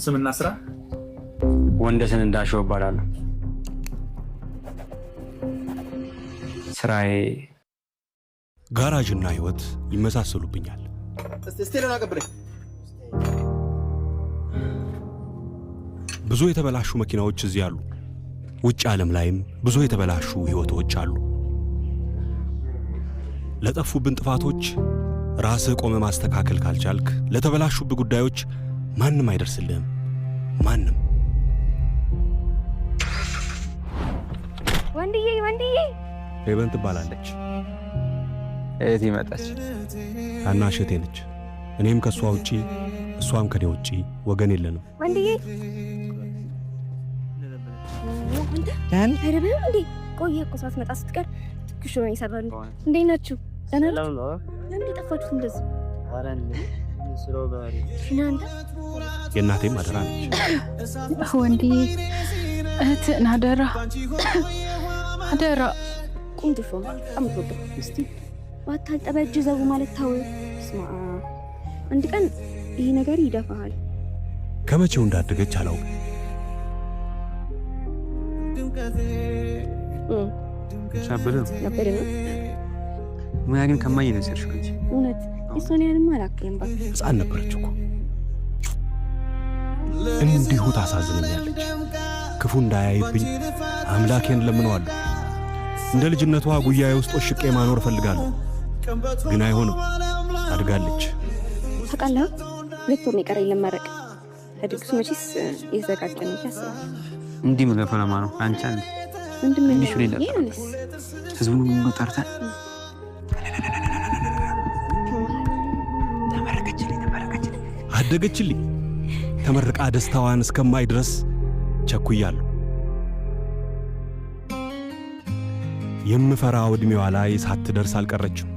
ስምና ስራ? ወንደሰን እንዳሸው እባላለሁ። ስራዬ ጋራዥና ህይወት ይመሳሰሉብኛል። ብዙ የተበላሹ መኪናዎች እዚህ አሉ። ውጭ ዓለም ላይም ብዙ የተበላሹ ህይወቶች አሉ። ለጠፉብን ጥፋቶች ራስህ ቆመ ማስተካከል ካልቻልክ፣ ለተበላሹብህ ጉዳዮች ማንም አይደርስልህም። ማንም። ወንድዬ፣ ወንድዬ! ሄቨን ትባላለች። እህቴ መጣች። ታናሽ እህቴ ነች። እኔም ከእሷ ውጪ እሷም ከኔ ውጪ ወገን የለንም። ወንድዬ፣ አንተ አይረብህም እንዴ? ቆየህ እኮ፣ ሳትመጣ ስትቀር ትኩሽ ነው የሰራሉ። እንዴት ናችሁ? ደህና ናችሁ? ለምን የጠፋችሁት እንደዚህ? እናንተ። የእናቴም አደራ ነች። ወንድዬ፣ እህትህን አደራ፣ አደራ። ቆንጆ ሾ ነው፣ በጣም ትወደው። እስቲ ባታልጠበ እጅ ዘቡ ማለት ታው። ስማ፣ አንድ ቀን ይሄ ነገር ይደፋሃል። ከመቼው እንዳደገች አላውቅም። ሻበደ ነው። ነበር ነው። ሙያ ግን ከማየ ነው የወሰድሽው አንቺ። እውነት የእሷን ያህልማ አላክልም እባክህ። ሕፃን ነበረች እኮ። እንዲሁ ታሳዝነኛለች። ክፉ እንዳያይብኝ አምላኬን ለምነዋለሁ። እንደ ልጅነቷ ጉያዬ ውስጥ ወሽቄ ማኖር እፈልጋለሁ። ግን አይሆንም። አድጋለች። ታውቃለህ፣ 2 ወር ነው የቀረኝ ልመረቅ። ለድግሱ መቼስ እየተዘጋጀ ነው ብዬ አስባለሁ። እንዲህ ምለፈው ለማ ነው አንቺ አለ ምንድን ነው እንዲህ ሹሌ ይሁንስ? ህዝቡን ሁሉ ጠርተን ተመረቀችልኝ፣ ተመረቀችልኝ። አደገችልኝ። ተመርቃ ደስታዋን እስከማይ ድረስ ቸኩያለሁ። የምፈራው ዕድሜዋ ላይ ሳትደርስ አልቀረችም።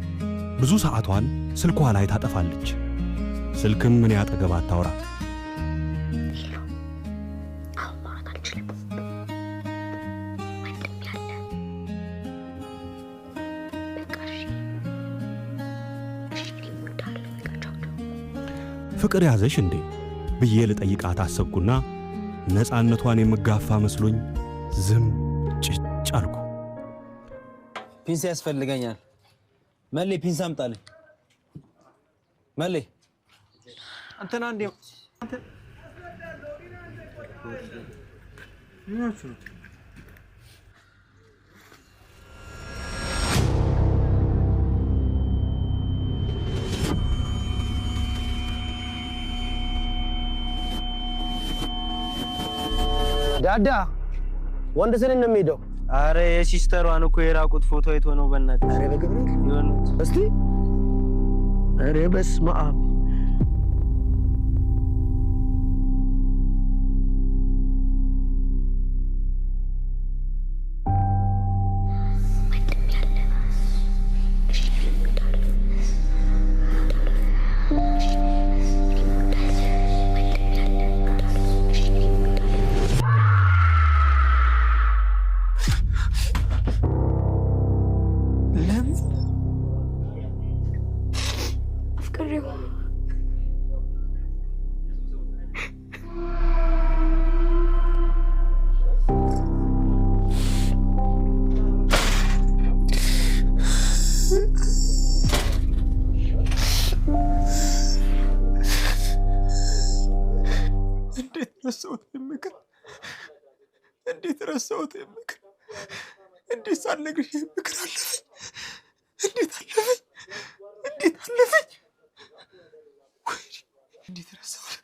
ብዙ ሰዓቷን ስልኳ ላይ ታጠፋለች። ስልክም እኔ አጠገብ አታውራ። አሁን ማውራት አልችልም። ወንድም ያለ በቃ እሺ፣ እሺ፣ እኔም እወድሃለሁ። በቃ ቻው ቻው። ፍቅር ያዘሽ እንዴ ብዬ ልጠይቃት አሰብኩና ነፃነቷን የምጋፋ መስሎኝ ዝም ጭጭ አልኩ። ፒንሳ ያስፈልገኛል። መሌ፣ ፒንሳ አምጣልኝ። መሌ፣ አንተና እንዴ አንተ ምናችሁ ነው? ዳዳ፣ ወንድስን ነው የሚሄደው። አረ የሲስተሯን እኮ የራቁት ፎቶ አይቶ ነው። በእናትህ። አረ በገብርኤል! የሆኑት። እስቲ፣ አረ በስመ አብ! ወንድም ያለ እሺ፣ እኔም እወድሃለሁ። እሺ፣ እኔም እወድሃለሁ። ወንድም ያለ እሺ፣ እኔም እወድሃለሁ። ለምን? አፍቅሬው። እንዴት ረሳሁት ምክር? እንዴት ረሳሁት ምክር? እንዴት ሳልነግርሽ ምክር አለፈኝ? እንዴት አለፈኝ? እንዴት አለፈኝ? ወይኔ፣ እንዴት ረሳሁት?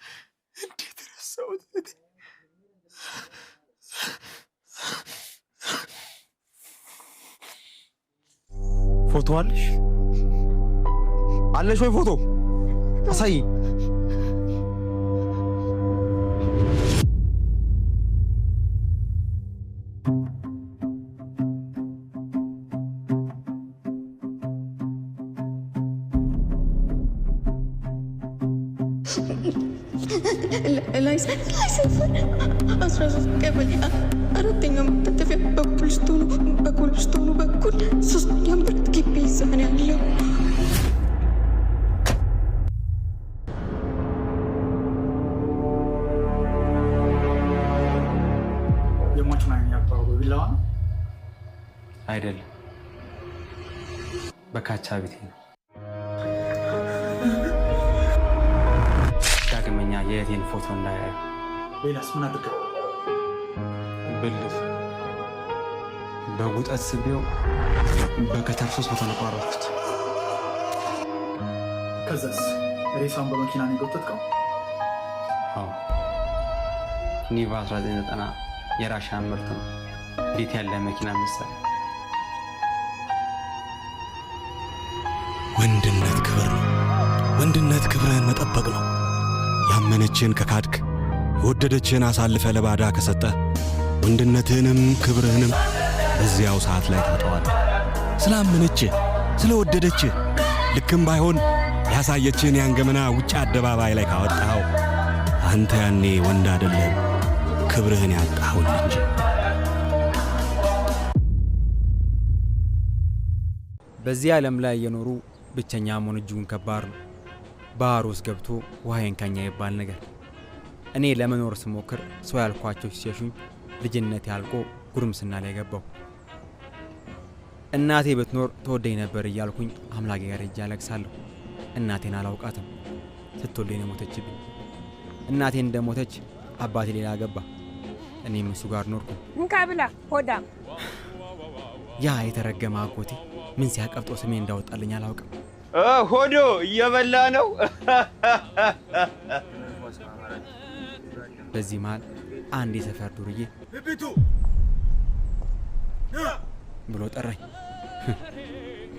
እንዴት ረሳሁት? እህቴ? ፎቶ አለሽ? አለሽ ወይ ፎቶ አሳይኝ። ላይ ሰፈር 13 ቀበሌ አራተኛ መታጠፊያ በኮብልስቶኑ በኩል ሶስተኛ ብረት ግቢ ይዛ ነው ያለው። በቢላዋ ነው? አይደለም፣ በካቻ ቤቴ ነው። ዳግመኛ የእህቴን ፎቶ እንዳያዩ። ሌላስ ምን አድርገው? ብልት በጉጠት ስቤው በ cutter ሶስት ቦታ ነው ቆረጥኩት። ከዛስ ሬሳውን በመኪና ነው የጎተትከው? አዎ፣ ኒቫ 1990 የራሻ ምርት ነው። እንዴት ያለ መኪና መሰለ! ወንድነት ክብር ነው። ወንድነት ክብርህን መጠበቅ ነው። ያመነችህን ከካድክ፣ የወደደችህን አሳልፈህ ለባዳ ከሰጠህ ወንድነትህንም ክብርህንም በዚያው ሰዓት ላይ ታጠዋለህ። ስላመነችህ፣ ስለወደደችህ ልክም ባይሆን ያሳየችህን ያን ገመና ውጭ አደባባይ ላይ ካወጣኸው አንተ ያኔ ወንድ አይደለህም፣ ክብርህን ያጣህ ወንድ እንጂ። በዚህ ዓለም ላይ የኖሩ ብቸኛ መሆን እጅጉን ከባድ ነው። ባህር ውስጥ ገብቶ ውሃ ይንካኛ ይባል ነገር። እኔ ለመኖር ስሞክር ሰው ያልኳቸው ሲሸሹኝ ልጅነቴ አልቆ ጉርምስና ላይ ገባው። እናቴ ብትኖር ትወደኝ ነበር እያልኩኝ አምላኬ ጋር ሄጄ አለቅሳለሁ። እናቴን አላውቃትም። ስትወልደኝ ነው የሞተችብኝ። እናቴ እንደሞተች አባቴ ሌላ ገባ። እኔም እሱ ጋር ኖርኩ። እንካ ብላ ሆዳም። ያ የተረገመ አጎቴ ምን ሲያቀብጦ ስሜ እንዳወጣልኝ አላውቅም። ሆዶ እየበላ ነው። በዚህ መሃል አንድ የሰፈር ዱርዬ ቤቤቱ ብሎ ጠራኝ።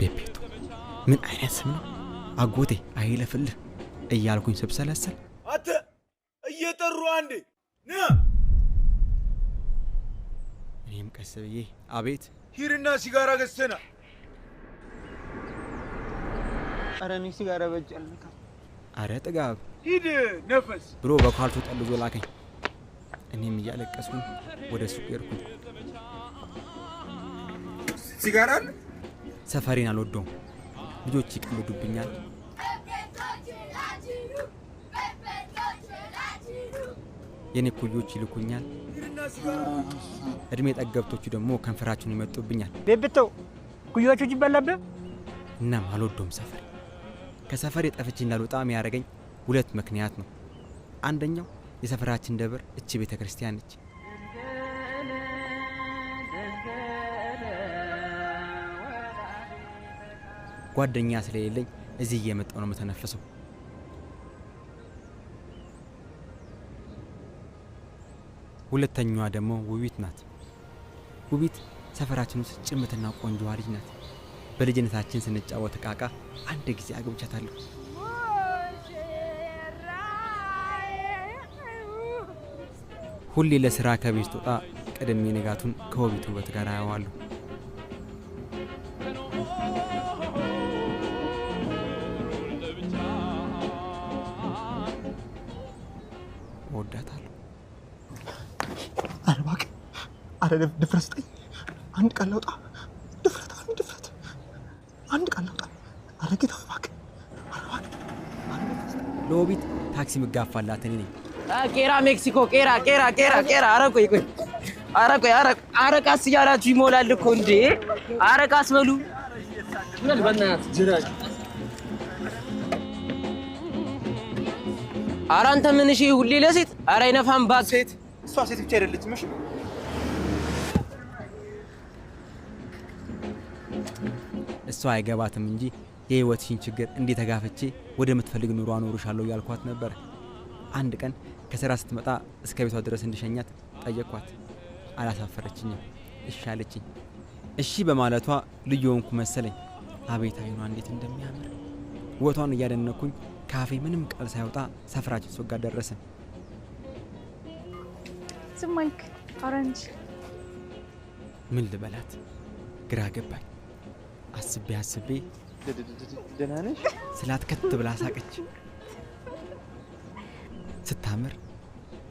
ቤቤቱ ምን አይነት ስም ነው? አጎቴ አይለፍልህ እያልኩኝ ስብሰለሰል አንተ እየጠሩ አንዴ ና። እኔም ቀስ ብዬ አቤት። ሂድና ሲጋራ ገዝተና። ኧረ እኔ ሲጋራ በእጅ አልነካም። አረ ጥጋብ ሂድ ነፈስ ብሎ በኳልቶ ጠልዞ ላከኝ። እኔም እያለቀስኩኝ ወደ ሱቅ ሄድኩኝ። ሲጋራ አለ? ሰፈሬን አልወደውም። ልጆች ይቀልዱብኛል። የኔ ኩዮች ይልኩኛል። እድሜ ጠገብቶቹ ደግሞ ከንፈራቸውን ይመጡብኛል። ቤብቶ ኩዮቹ ይበላብህ። እናም አልወደውም ሰፈሬ። ከሰፈሬ ጠፍቼ እንዳልወጣ የሚያደርገኝ ሁለት ምክንያት ነው። አንደኛው የሰፈራችን ደብር እቺ ቤተ ክርስቲያን ነች። ጓደኛ ስለሌለኝ እዚህ እየመጣሁ ነው የምተነፍሰው። ሁለተኛዋ ደግሞ ውቢት ናት። ውቢት ሰፈራችን ውስጥ ጭምትና ቆንጆዋ ልጅ ናት። በልጅነታችን ስንጫወት እቃቃ አንድ ጊዜ አግብቻታለሁ። ሁሌ ለስራ ከቤት ስትወጣ ቀድሜ ንጋቱን ከውቢት ውበት ጋር አየዋለሁ። እወዳታለሁ። ኧረ እባክህ፣ ኧረ ድፍረት ስጠኝ። አንድ ቃል ላውጣ። ድፍረት፣ አንድ ድፍረት፣ አንድ ቃል ላውጣ። ኧረ ጌታ ሆይ እባክህ፣ ኧረ እባክህ፣ ኧረ ድፍረት ስጠኝ። ለውቢት ታክሲ ምጋፋላት እኔ ነኝ። ቄራ ሜክሲኮ፣ ቄራ ቄራ ቄራ ቄራ። ኧረ ቆይ ቆይ፣ ኧረ ቆይ፣ ኧረ ኧረ ቃስ እያላችሁ ይሞላል እኮ እንዴ! ኧረ ቃስ በሉ በእናትህ። ኧረ አንተ ምን እሺ፣ ሁሌ ለሴት ኧረ አይነፋም እባክህ። ሴት እሷ ሴት ብቻ አይደለችም። እሺ እሷ አይገባትም እንጂ የህይወትሽን ችግር እንዲህ ተጋፍቼ ወደምትፈልግ ኑሮ አኖርሻለሁ እያልኳት ነበር። አንድ ቀን ከስራ ስትመጣ እስከ ቤቷ ድረስ እንድሸኛት ጠየቅኳት። አላሳፈረችኝም። እሺ አለችኝ። እሺ በማለቷ ልዩ ሆንኩ መሰለኝ። አቤት አይኗ እንዴት እንደሚያምር! ውበቷን እያደነኩኝ ካፌ ምንም ቃል ሳይወጣ ሰፈራችን ሱቅ ጋር ደረስን። ዝም አልክ አውራ እንጂ። ምን ልበላት ግራ ገባኝ። አስቤ አስቤ ደህና ነሽ? ስላት ከት ብላ ሳቀች። ስታምር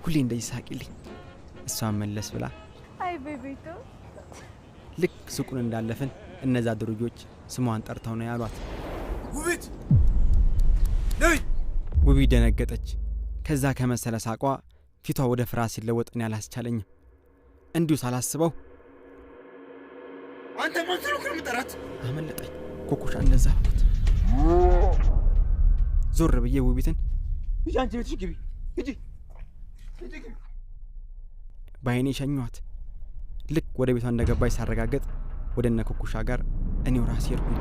ሁሌ እንደዚህ ሳቂልኝ። እሷን መለስ ብላ አይ ቤቤቶ፣ ልክ ሱቁን እንዳለፍን እነዛ ድርጆች ስሟን ጠርተው ነው ያሏት። ውቢት ነይ። ውቢት ደነገጠች። ከዛ ከመሰለ ሳቋ ፊቷ ወደ ፍርሃት ሲለወጥ እኔ አላስቻለኝም። እንዲሁ ሳላስበው አንተ ማን ስለሆንክ ነው የምጠራት? አመለጠኝ። ኮኮሻ እንደዛ አልኩት። ዞር ብዬ ውቢትን ሂጂ፣ አንቺ ቤትሽ ግቢ፣ ሂጂ፣ ሂጂ፣ ግቢ። በአይኔ ሸኘኋት። ልክ ወደ ቤቷ እንደገባች ሳረጋገጥ ወደ እነ ኮኩሻ ጋር እኔው ራሴ ሄድኩኝ።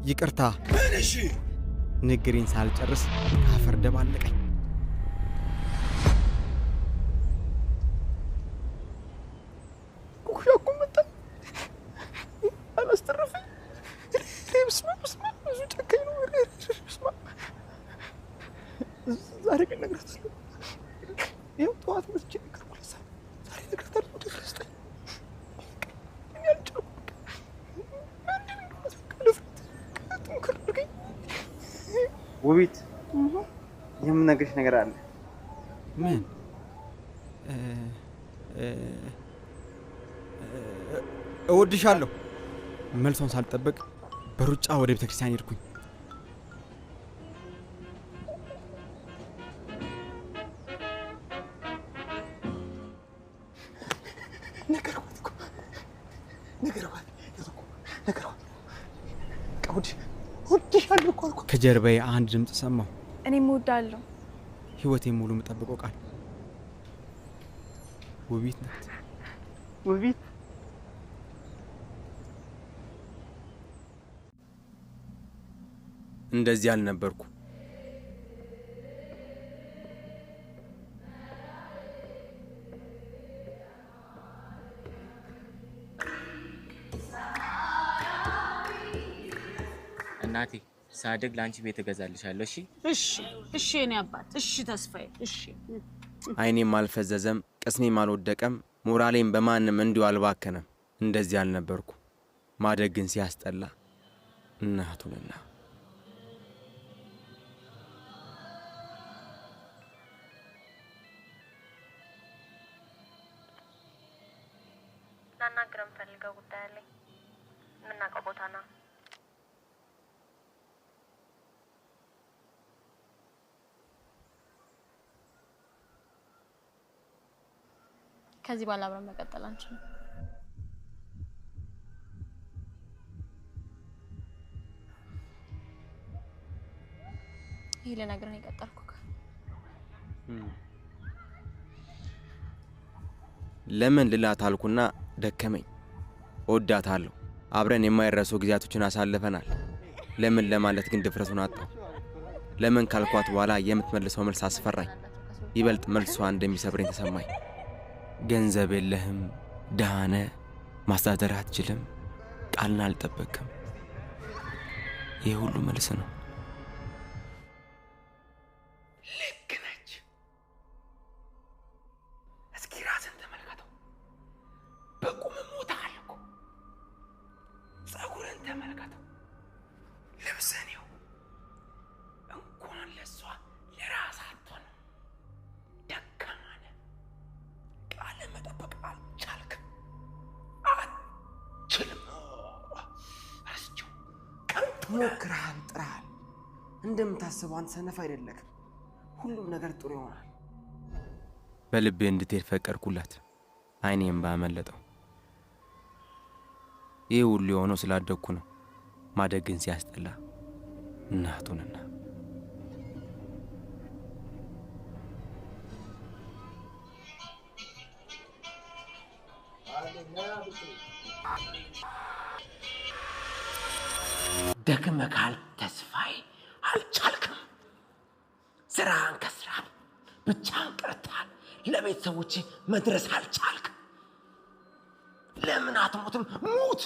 ይቅርታ። ምን? እሺ። ንግሬን ሳልጨርስ ከአፈር ደባለቀኝ። ኩኩሻ እኮ መጣ፣ አላስተረፈኝ። ኧረ በስመ አብ፣ በስመ አብ፣ ብዙ ጨካኝ ነው። ኧረ በስመ አብ። ዛሬ ግን እነግራታለሁ። ይኸው ጠዋት መጥቼ ነገርኩህ። ለእሷ ዛሬ እነግራታለሁ። ድፍረት ስጠኝ። እኔ አልቻልኩም። ምንድን እንደሆነ በቃ ድፍረት ጥንክር አድርገኝ። ውቢት፣ የምነግርሽ ነገር አለ። ምን? እወድሻለሁ። መልሷን ሳልጠብቅ በሩጫ ወደ ቤተ ክርስቲያን ሄድኩኝ። ነገርኳት እኮ፣ ነገርኳት እኮ፣ ነገርኳት። በቃ እወድሻለሁ እኮ አልኳት። ከጀርባዬ አንድ ድምፅ ሰማሁ። እኔም እወዳለሁ። ህይወቴን ሙሉ የምጠብቀው ቃል ውቢት ናት። ውቢት። እንደዚህ አልነበርኩ። እናቴ፣ ሳድግ ለአንቺ ቤት እገዛልሻለሁ። እሺ? እሺ እሺ፣ የኔ አባት፣ እሺ ተስፋዬ፣ እሺ። አይኔም አልፈዘዘም፣ ቅስሜም አልወደቀም፣ ሞራሌም በማንም እንዲሁ አልባከነም። እንደዚህ አልነበርኩ። ማደግ ግን ሲያስጠላ እናቱንና ላናግረው የምፈልገው ጉዳይ አለኝ። የምናውቀው ቦታ ና። ከዚህ በኋላ አብረን መቀጠል አንችልም። ይህ ልነግርህ ነው የቀጠርኩህ። ለምን ልላት አልኩና ደከመኝ። እወዳታለሁ። አብረን የማይረሱ ጊዜያቶችን አሳልፈናል። ለምን ለማለት ግን ድፍረቱን አጣሁ። ለምን ካልኳት በኋላ የምትመልሰው መልስ አስፈራኝ። ይበልጥ መልሷ እንደሚሰብረኝ ተሰማኝ። ገንዘብ የለህም፣ ድሃ ነህ፣ ማስተዳደር አትችልም፣ ቃልን አልጠበቅም። ይህ ሁሉ መልስ ነው። ልክ ነች። እስኪ ራስን ተመልከተው። በቁም ሞተሃል እኮ። ጸጉርን ተመልከተው፣ ልብስን ይኸው። እንኳን ለእሷ ለራስህ አትሆንም። ደካማ ነህ። ቃልን መጠበቅ አልቻልክም፣ አትችልም። ረስቼው ሞክረሃል፣ ጥረሃል። እንደምታስበው አንተ ሰነፍ አይደለክም። ሁሉም ነገር ጥሩ ይሆናል። በልቤ እንድትሄድ ፈቀድኩላት። አይኔም ባመለጠው። ይህ ሁሉ የሆነው ስላደግኩ ነው። ማደግ ግን ሲያስጠላ እናቱንና ደክመካል ተስፋዬ፣ አልቻልክም። ስራህን ከስራህ ብቻህን ቀርተሃል። ለቤተሰቦች መድረስ አልቻልክም። ለምን አትሞትም? ሙት።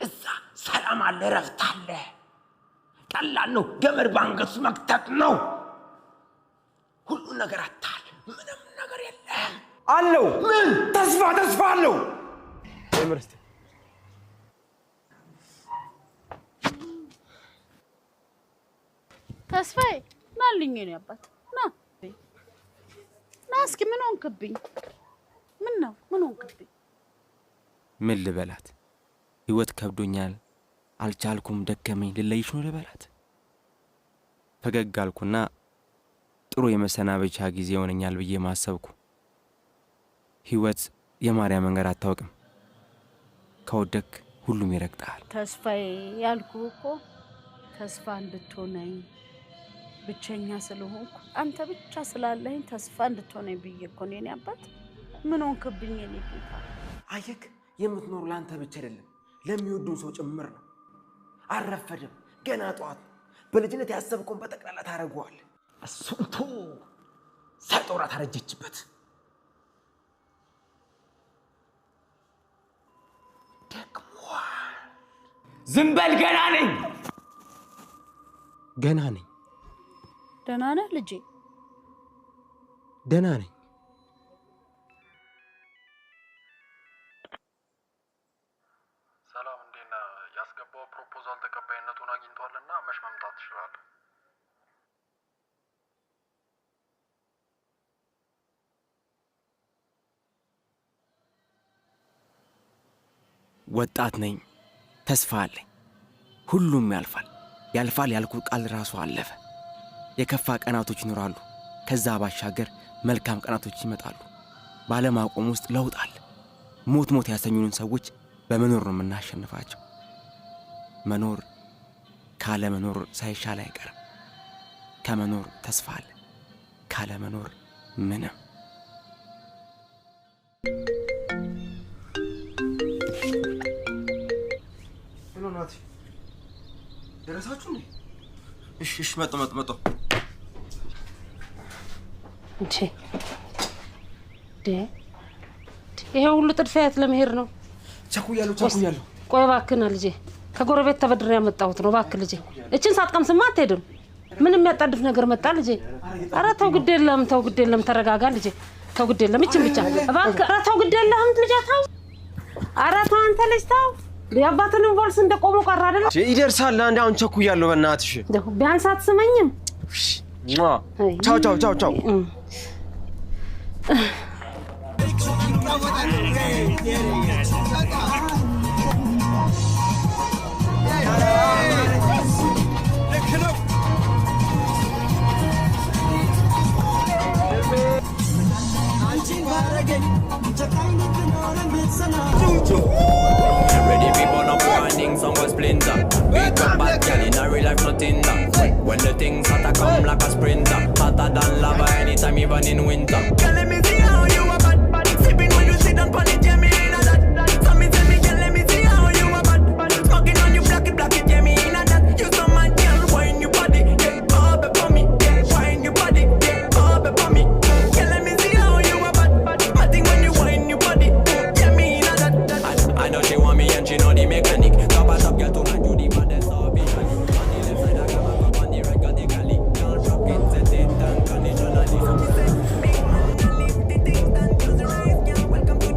እዛ ሰላም አለ፣ እረፍት አለ። ቀላል ነው። ገመድ በአንገቱ መክተት ነው። ሁሉን ነገር አታል። ምንም ነገር የለም። አለው። ምን ተስፋ ተስፋ አለው። ጀምር እስቲ። ተስፋዬ፣ ናልኝ የኔ አባት፣ ና ና እስኪ። ምን ሆንክብኝ? ምን ነው፣ ምን ሆንክብኝ? ምን ልበላት? ህይወት ከብዶኛል፣ አልቻልኩም፣ ደከመኝ፣ ልለይሽ ነው ልበላት? ፈገግ አልኩና ጥሩ የመሰናበቻ ጊዜ ይሆነኛል ብዬ ማሰብኩ። ህይወት የማርያም መንገድ አታውቅም። ከወደክ ሁሉም ይረግጣል። ተስፋዬ ያልኩህ እኮ ተስፋ እንድትሆነኝ ብቸኛ ስለሆንኩ አንተ ብቻ ስላለኝ ተስፋ እንድትሆነኝ ብዬ እኮ ነው። የኔ አባት ምን ሆንክብኝ? የኔ ጌታ። አየክ፣ የምትኖሩ ለአንተ ብቻ አይደለም ለሚወዱን ሰው ጭምር ነው። አልረፈደም፣ ገና ጠዋት። በልጅነት ያሰብከውን በጠቅላላ ታደርገዋለህ። እሱን ቶ ሳይጦራት አረጀችበት። ደክሟል። ዝም በል፣ ገና ነኝ፣ ገና ነኝ። ደህና ነህ ልጄ? ደህና ነኝ። ሰላም፣ እንዴት ነህ? ያስገባው proposal ተቀባይነቱን አግኝቷልና መች መምጣት ትችላለህ? ወጣት ነኝ፣ ተስፋ አለኝ። ሁሉም ያልፋል። ያልፋል ያልኩት ቃል ራሱ አለፈ። የከፋ ቀናቶች ይኖራሉ። ከዛ ባሻገር መልካም ቀናቶች ይመጣሉ። ባለማቆም ውስጥ ለውጥ አለ። ሞት ሞት ያሰኙንን ሰዎች በመኖር ነው የምናሸንፋቸው። መኖር ካለመኖር ሳይሻል አይቀርም። ከመኖር ተስፋ አለ፣ ካለመኖር ምንም። Hello ናቲ፣ ደረሳችሁ እንዴ? እሺ፣ እሺ፣ መጡ መጡ መጡ። እንዴ ይሄ ሁሉ ጥድፊያ የት ለመሄድ ነው? ቸኩያለሁ፣ ቸኩያለሁ። ቆይ እባክህና ልጄ፣ ከጎረቤት ተበድሬ ያመጣሁት ነው። እባክህ ልጄ፣ እችን ሳትቀምስማ አትሄድም። ምን የሚያጣድፍ ነገር መጣ ልጄ? ኧረ ተው ግድ የለም፣ ተው ግድ የለም፣ ተረጋጋ ልጄ፣ ተው ግድ የለም። እችን ብቻ እባክህ። ኧረ ተው ግድ የለህም ልጄ፣ ተው። ኧረ ተው አንተ ልጅ ተው። የአባትንም ቦልስ እንደቆሙ ቀረ አይደለ? ይደርሳል። አንድ አሁን ቸኩያለሁ፣ በእናትሽ። ቢያንስ አትስመኝም? ቻው ቻው ቻው ቻው። Ready people no warning, some was splinter. Big up bad girl in a real life, nothing that. When the things hotter come like a sprinter, hotter than lava anytime, even in winter. Girl, let me see how you a bad, bad. Sipping when you sit down pon it, yeah, me inna that. So me tell me, girl, let me see how you a bad, bad. Smoking on you, black it, yeah, me inna that. You so mad, girl, wine your body, yeah, up for me, yeah, wine your body, yeah, up for me. Girl, let me see how you a bad, bad. Mad thing when you wine your body, yeah, me inna that. I know she want me and she know the mechanic. Top a top girl tonight, you the baddest of it. On the left side I got my cup, on the right got the cali. Girl, rock it, set it unconditionally. So me say, big man, I leave the things and close your eyes, girl. Welcome to the.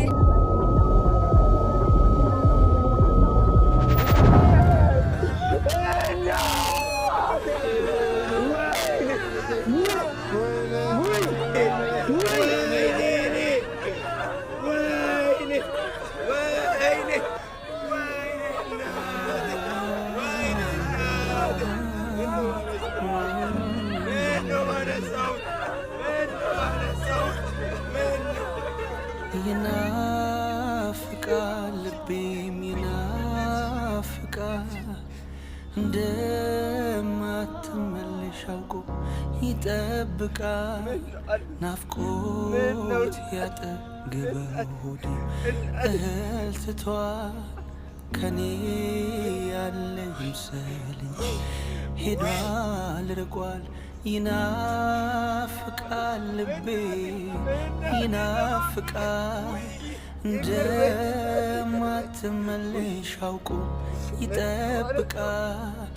ይናፍቃል ልቤም ይናፍቃል እንደማትመለሽ አውቆ ይጠብቃል ናፍቆት ያጠገበው ሆዴ እህል ትቷል ከኔ ያለ ይምሰል እንጂ ሄዷል ርቋል ይናፍቃል ልቤ ይናፍቃል እንደማትመለሽ አውቆ ይጠብቃል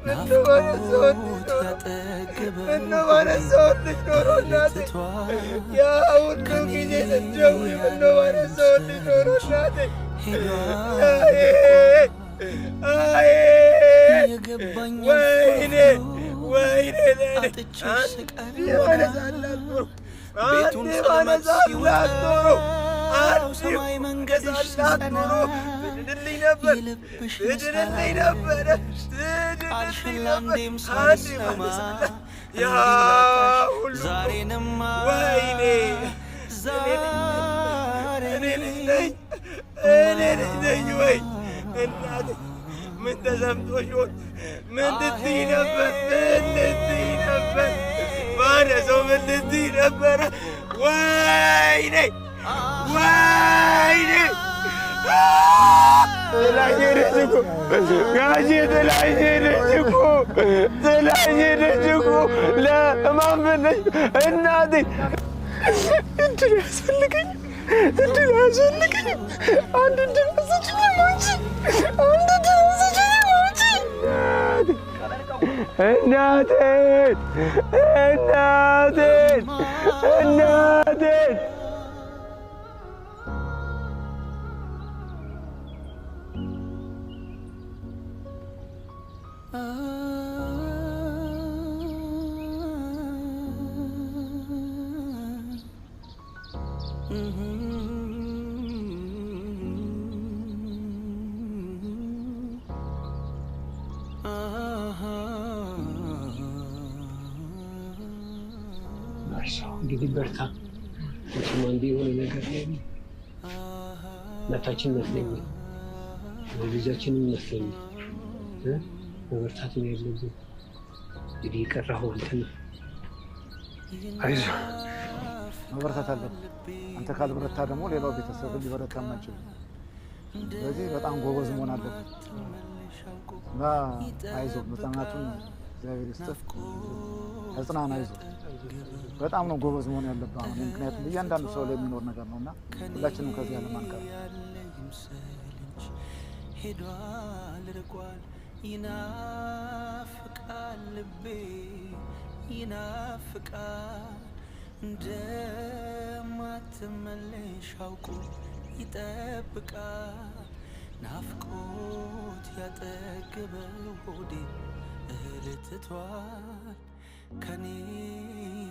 ናፍቆት ያጠገበው ትቷል ከኔ ያለ ይምሰል እንጂ ሄዷል የገባኝ አጥቼሽ ስቀር ቤቱን ጸልመት ሲውጠው ሰማይ መንገድሽ ሲጸና የልብሽን ቃልሽን ለአንዴም ሳልሰማ ዛሬንማ ዛሬ እኔ ልጅ ነኝ ወይ? እናቴ ምን ተሰምቶሽ ይሆን? ምን ልትይ ነበር? ምን ልትይ ነበር? ማነሰው ምን ልትይ ነበረ? ወይኔ ወይኔ ጥላኝ ሄደች እኮ ጋሼ፣ ጥላኝ ሄደች እኮ፣ ጥላኝ ሄደች እኮ። ለማን ብለሽ እናቴ? እድል አያስፈልገኝም፣ እድል አያስፈልገኝም። አንድ እድል ስጭኝ አንቺ፣ አንድ እድል ስጭኝ አንቺ። እናቴን፣ እናቴን፣ እናቴን። እንግዲህ በርታ። መቼም አንድ የሆነ ነገር ላይ እናታችን ይመስለኛል፣ ልጃችንም ይመስለኛል። መበርታት ነው ያለብን። እንግዲህ የቀረኸው አንተ ነህ። አይዞህ፣ መበርታት አለብን። አንተ ካልበረታ ደግሞ ሌላው ቤተሰብ ሊበረታ አይችልም። ስለዚህ በጣም ጎበዝ መሆን አለብን እና አይዞህ፣ መጽናናቱን እግዚአብሔር ይስጥህ። ተጽናና፣ አይዞህ። በጣም ነው ጎበዝ መሆን ያለብህ አሁን፣ ምክንያቱም እያንዳንዱ ሰው ላይ የሚኖር ነገር ነው እና ሁላችንም ከዚህ ዓለም አንቀርም። ሄዷል ርቋል፣ ይናፍቃል ልቤ ይናፍቃል። እንደማትመለሽ አውቆ ይጠብቃል። ናፍቆት ያጠገበው ሆዴ እህል ትቷል ከኔ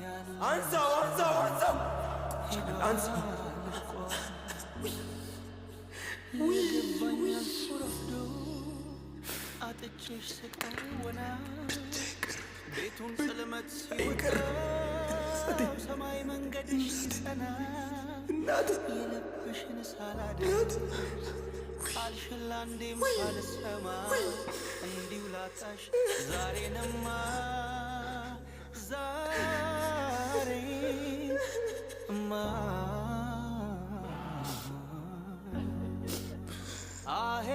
ያለ አንሳው፣ አንሳው፣ አንሳው፣ አንሳው። ይገባኛል ረፍዶ አጥቼሽ ስቀር ወና ቤቱን ጽልመት ሲወጣው ሰማይ መንገድሽ ሲጸና የልብሽን ሳላደርግ ቃልሽን ለአንዴም ሳልሰማ እንዲሁ ላጣሽ ዛሬንማ ዛሬማ አሄ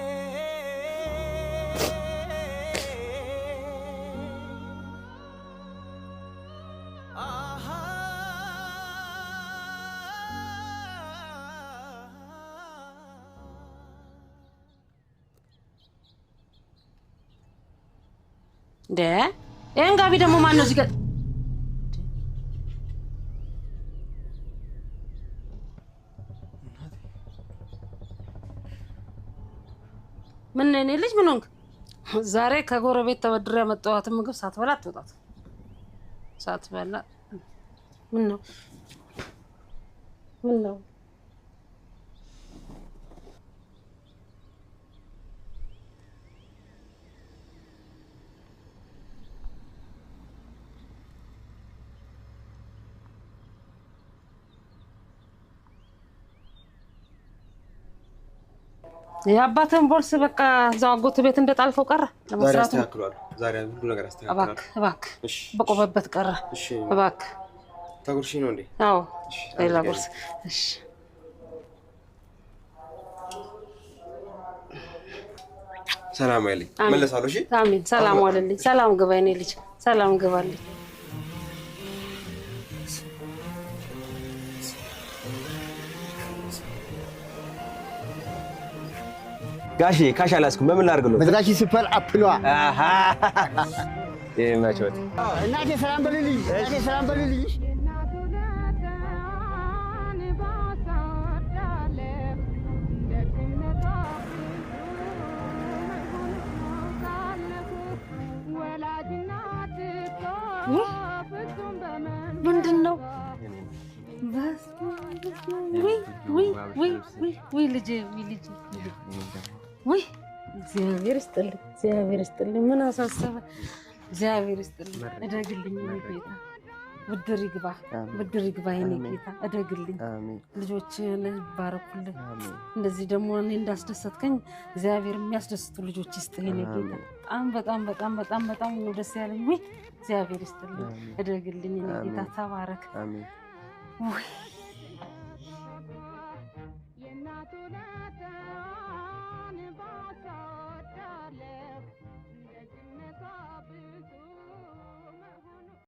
እንደ ይህን ጋቢ ደግሞ ማን ነው እዚህ ጋር? ምን ነው የኔ ልጅ፣ ምን ሆንክ? ዛሬ ከጎረቤት ተበድሬ ያመጣኋትን ምግብ ሳትበላ አትወጣት። ሳትበላ ምን ነው ምን ነው? የአባትህን ቦርስ በቃ እዛው አጎት ቤት እንደጣልከው ቀረ። ዛሬ ለመስራቱ አስተካክሏል። ዛሬ ሁሉ ነገር አስተካክሏል። እባክህ እባክህ፣ እሺ በቆመበት ቀረ። እሺ፣ እባክህ። ታጉርሺ ነው እንዴ? አዎ፣ ሌላ አድርገን። ጉርስ። እሺ ሰላም አይልኝ አሜን። መለሳለሁ። እሺ አሜን። ሰላም ዋልልኝ። ሰላም ግባ የኔ ልጅ፣ ሰላም ግባልኝ። ጋሼ cash አልያዝኩም። በምን ላድርግልዎ? መዝራኪ ሱፐር አፕ ነዋ። ይመችዎት። እናቴ ሰላም በልልኝ፣ እናቴ ሰላም በልልኝ። ምንድን ነው? ውይ ውይ ውይ ውይ ውይ ልጄ ውይ ልጄ ውይ እግዚአብሔር ይስጥልኝ፣ እግዚአብሔር ይስጥልኝ። ምን አሳሰበ? እግዚአብሔር ይስጥልኝ። እደግልኝ የኔ ጌታ። ብድር ይግባ፣ ብድር ይግባ የኔ ጌታ፣ እደግልኝ፣ ልጆችህን ይባረኩልህ። እንደዚህ ደግሞ እኔ እንዳስደሰትከኝ እግዚአብሔር የሚያስደስቱ ልጆች ይስጥህ የኔ ጌታ። በጣም በጣም በጣም በጣም በጣም ነው ደስ ያለኝ። ውይ እግዚአብሔር ይስጥልኝ፣ እደግልኝ የኔ ጌታ፣ ተባረክ። ውይ።